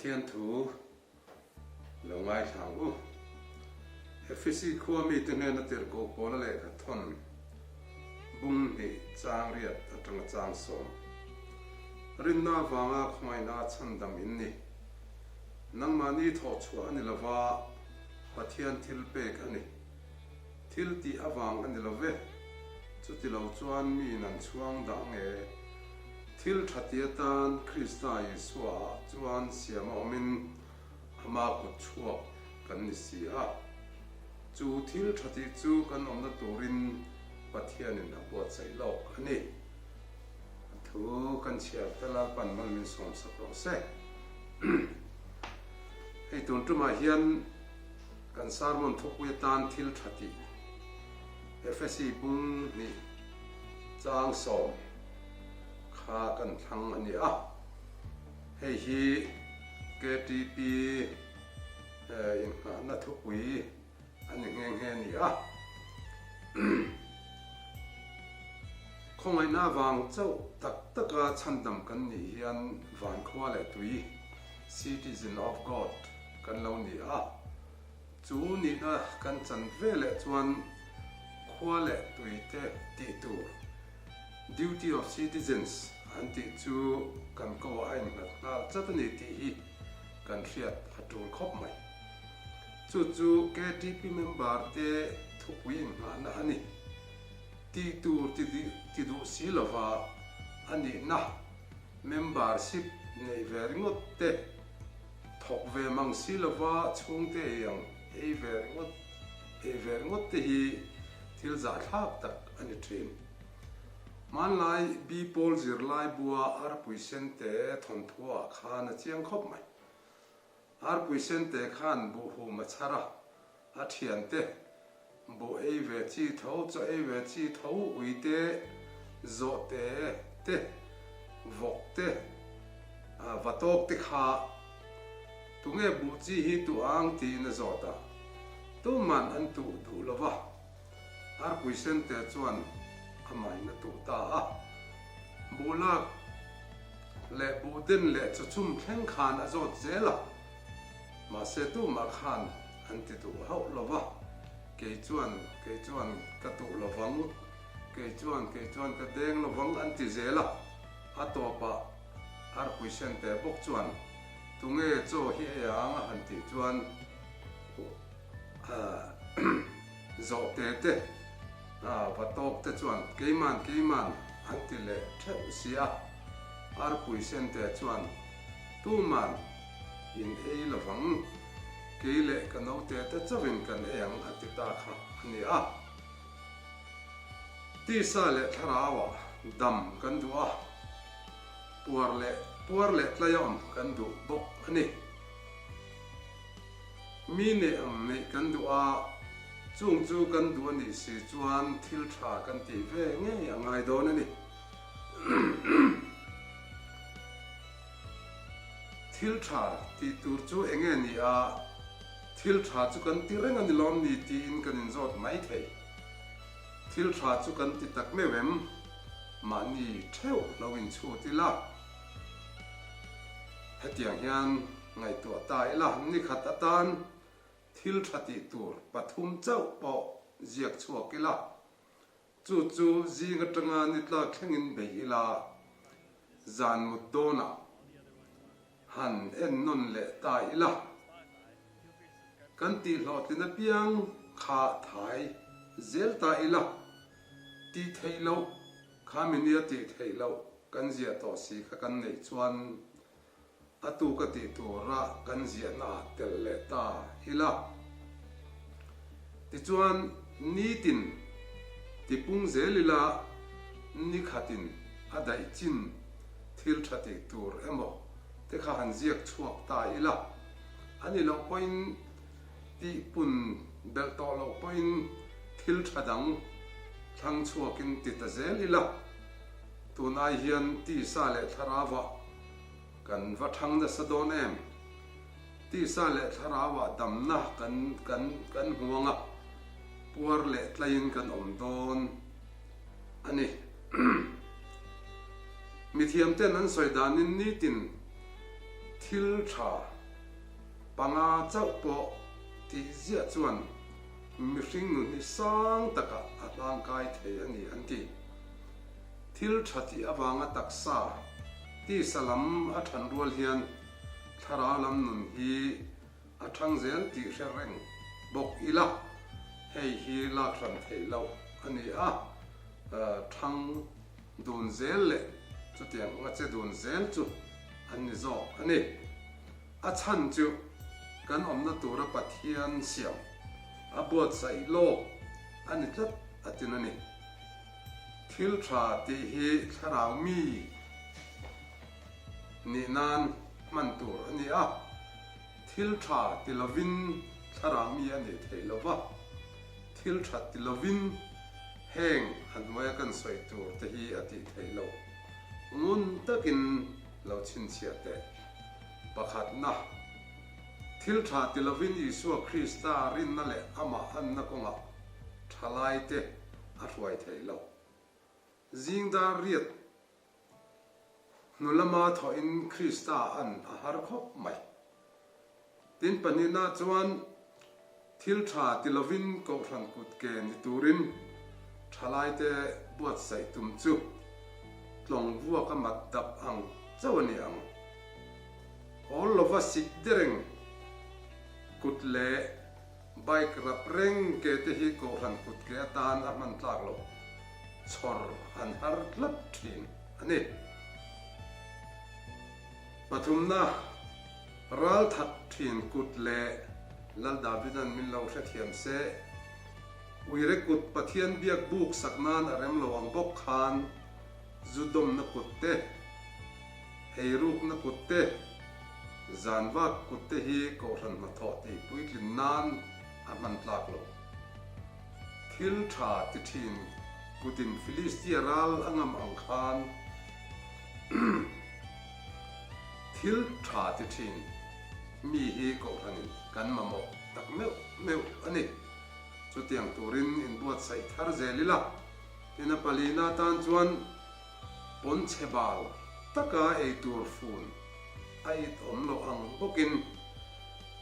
Pathian thu lo ngaithla ang u. Efesi khua mite hnena tirhkoh Paula lehkha thawn bung hnih chang riat atanga chang sawm. Rinna avanga khawngaihna chhandam in ni. Nangmahni thawhchhuah a ni lova, Pathian thil pek a ni. Thil tih avang a ni lo ve. Chuti lo chuan miin an chhuang dah nge? Thil tha ti atan Krista Isua ah chuan siam a awmin ama kut chhuak kan ni si a. Chu thil tha tih chu kan awmna turin Pathianin a buatsaih lawk a ni. A thu kan chhiar te Lalpan mal min sawmsak rawh se. Hei tun tumah hian Kan sermon thupui atan thil tha tih Efesi bung hnih chang sawm kha kan thlang a ni a. Hei hi KTP inngahna thupui a ni nghe nghe a ni a. Khawngaihna avang chauh tak taka chhandam kan nih hian vankhua leh tui, citizen of God, kan lo ni a, chu nihna kan chan ve leh chuan khua leh tuite tih tur, duty of citizens, an tih chu kan ko ah a innghat nghal chat a ni tih hi kan hriat a tul khawp mai. Chu chu KTP member te thupui innghahna a ni. Tih tur ti duh si lova a nihna membership neih ve ringawt te, Thawk ve mang si lova chhungte ei ang ei ve ringawt ei ve ringawt te hi thil zahthlak tak a ni thin. Hmanlai Bi Pawl zirlai bua arpui sente thawnthuaah khan a chiang khawp mai. Arpui sente khan buhhum a chhar a, a thiante Buh ei ve chi tho, chaw ei ve chi tho, ui te, zawh te te, vawk te, va tawk te kha tunge buh chi hi tuh ang tiin a zawt a, tuman an tuh duh lo va, arpui sen te chuan amahin a tuh ta a, buh lak leh buh den leh chaw chhum thleng khan a zawt zel a, mahse tumah khan An ti duh hauh lo va, kei chuan, kei chuan ka tuh lo vang, kei chuan, kei chuan ka deng lo vang an ti zel a. A tawpah arpui sen teh bawk chuan, Tunge chaw hi ei ang a han tih chuan zawh te te, va tawk te chuan, Keiman, keiman an ti leh theuh si a. Arpui sen teh chuan, Tuman in ei lo vang. Kei leh ka naute te chauhin kan ei ang a ti ta kha a ni a. Tisa leh thlarauah dam kan duh a, puar leh puar leh tlaia awm kan duh bawk a ni. Mi neih ang neih kan duh a, chung chu kan duh a nih si chuan thil tha kan tih ve ngei a ngai dawn a ni. Thil tha tih tur chu eng nge ni a, thil tha chu kan ti reng a ni lawm ni tiin kan inzawt mai thei. Thil tha chu kan ti tak meuh em? Mahni theuh lo inchhut ila. Hetiang hian ngaihtuah ta ila, nikhat atan thil tha tih tur pathum chauh pawh ziak chhuak ila. Chu chu zing atanga ni tlak thlengin bei ila, zan mut dawnah han en nawn leh ta ila, kan tih hlawhtlin apiang kha thai zel ta ila, tih theih loh kha minia tih theih loh kan ziah tawh si kha kan neih chuan A tu ka tih tura kan ziahna ah telh leh ta ila. Tichuan, nitin tipung zel ila nikhatin a daih chin thil tha tih tur emaw te kha han ziak chhuak ta ila. A ni loh pawhin tihpun belh tawh loh pawhin thil tha dang thlang chhuakin ti ta zel ila. Tunai hian tisa leh thlarauah Kan va thang nasa dawn em? Tisa leh thlarauah damna kan kan kan hmuang a, puar leh tlaiin kan awm dawn a ni. Mithiamten an sawi danin nitin thil tha. Panga chauh pawh tih ziah chuan mihring nun hi sang takah a hlangkai thei a ni an ti. Thil tha tih avanga taksa tisa lam a than rual hian thlarau lam nun hi a thang zel tih hre reng bawk ila, hei hi lak hran theih loh a ni a, thang dun zel leh chutiang anga che dun zel chu an ni zawk a ni. A chhan chu kan awmna tura Pathian siam a buatsaih lawk a ni tlat a tin a ni. Thil tha tih hi thlarau mi nih nan hman tur a ni a, thil tha ti lovin thlarau mi a nih theih lo va, thil tha ti lovin heng a hnuaia kan sawi tur te hi a tih theih loh. Ngun takin lo chhinchhiah teh. Pakhatna, thil tha ti lovin Isua Krista rinna leh amah anna kawngah thalaite a hruai thei lo. Zing dar riat hnu lama thawhin Krista an a har khawp mai. Tin pahnihna chuan thil tha ti lovin Kohhran kut ke ni turin thalaite buatsaih tum chu tlawng vuak a mat dap ang chauh a ni ang. Awl lova sik dereng kut leh bike rap reng ke te hi Kohhran kut ke atan a hman tlak loh chhawr an har tlat thin a ni. Pathumna, Ral that thin kut leh Lal Davidan min lo hrethiam se, Uire kut Pathian biak buk sak nan a rem lo ang bawk khan zu dawmna kut te, eirukna kut te, zanvak kut te hi Kohhran hnathawh tih puitlin nan a hman tlak lo. Thil tha ti thin kutin Filistia ral a ngam ang khan, Thil tha ti thin mi hi Kohhranin kan mamawh tak meuh meuh a ni. Chutiang turin inbuatsaih thar zel ila, tin a palina atan chuan pawnchhe bal taka ei tur fun a it awm loh ang bawkin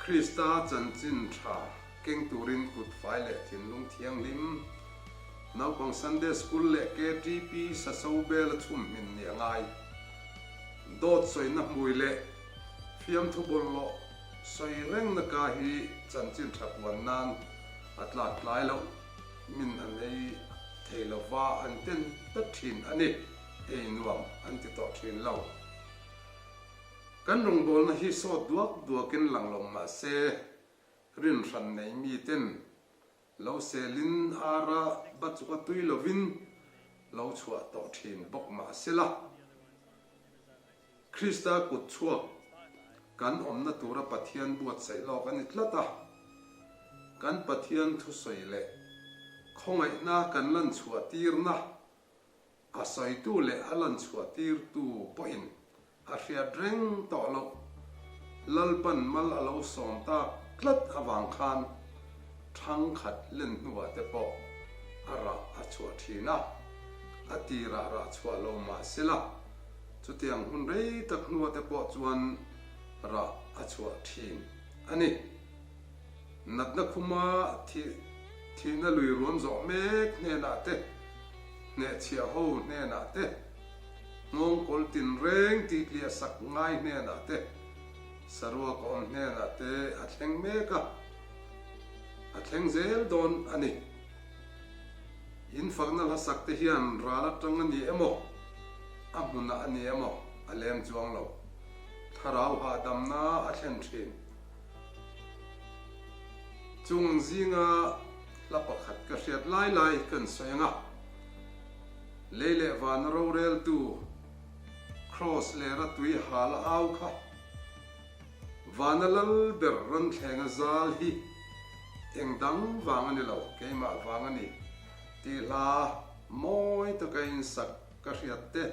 Krista chanchin tha keng turin kut fai leh thinlung thianghlim, naupang Sunday School leh KTP saso bel a chhum hmin nih a ngai. Dawt sawina hmui leh fiamthu bawlhhlawh sawi rengna ka hi chanchin tha puan nan a tlak tlai loh min an ei thei lova an ten tlat thin a ni, ei nuam an ti tawh thin lo. Kan rawngbawlna hi sawt duak duakin lang lo mah se, Rinhran nei miten lo selin ara bachuka tui lovin lo chhuah tawh thin bawk mah sela, Krista kut chhuak kan awmna tura Pathian buatsaih lawk a ni tlat a, kan Pathian thusawi leh khawngaihna kan lan chhuah tirna A sawitu leh a lanchhuah tirtu pawhin a hriat reng tawh loh. Lalpan mal a lo sawm tak tlat avang khan thangkhat len hnuah te pawh a rah a chhuah thin a, a tirah rah chhuah lo mah sela, chutiang hun rei tak hnuah te pawh chuan rah a chhuah thin a ni. Natna khuma thihna lui ruam zawh mek hnenah te, hnehchhiah ho hnenah te, nghawngkawl tinreng tihliah sak ngai hnenah te, saruak awm hnenah te a thleng mek a, a thleng zel dawn a ni. In fakna hla sak te hian ral atang a ni emaw, a hmunah a ni emaw a lem chuang lo. Thlarau hahdamna a thlen thin. Chung ang zinga hla pakhat ka hriat lai lai kan sawi ang a, Lei leh vana roreltu Kraws lera tui hal a au kha, Vana lal ber ranthlenga zal hi eng dang vang a ni lo, keimah vang a ni tih hla mawi taka insak ka hriat te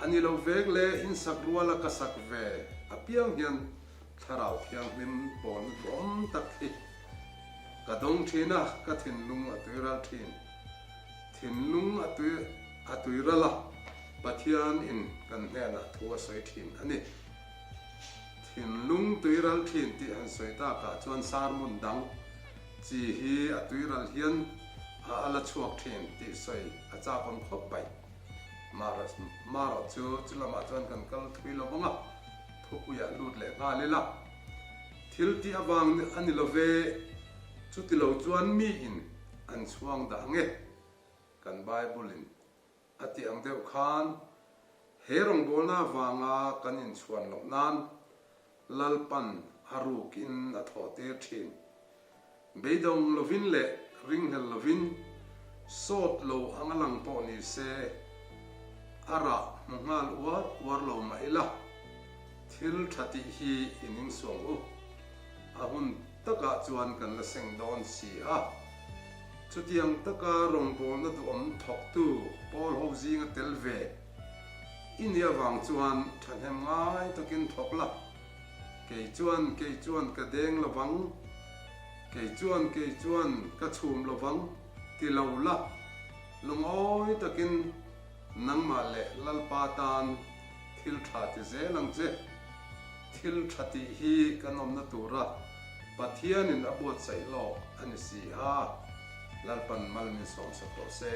a ni lo vek le insak ruala ka sak ve apiang hian Thlarau Thianghlim pawlna duhawm tak hi ka dawng thin a, ka thinlung a tuiral thin. Thinlung a tui a tuiral a, Pathian in kan hnenah thu a sawi thin a ni. Thinlung tuiral thin tih han sawi takah chuan sermon dang chi hi a tuiral hian a a la chhuak thin tih sawi a chakawm khawp mai. Marawh chu chu lamah chuan kan kal thui lo vang a, thupuiah lut leh nghal ila. Thil tih avang a ni lo ve, chuti lo chuan miin an chhuang dah nge kan Bible-in A tih ang deuh khan, he rawngbawlna avanga kan inchhuan loh nan Lalpan a rukin a thawh tir thin. Beidawng lovin leh ringhlel lovin sawt lo anga lang pawh ni se, a rah hmu nghal uar uar lo mah ila, thil tha tih hi i ning suang u. A hun takah chuan kan la seng dawn si a. Chutiang taka rawngbawlna duhawm thawktu pawl ho zinga tel ve i nih avang chuan thahnem ngai takin thawk la, Kei chuan, kei chuan ka deng lovang, kei chuan, kei chuan ka chhum lovang ti lo la, lungawi takin nangmah leh Lalpa tan thil tha ti zel ang che. Thil tha tih hi kan awmna tura Pathianin a buatsaih lawk a ni si a, Lalpan mal min sawmsak rawh se.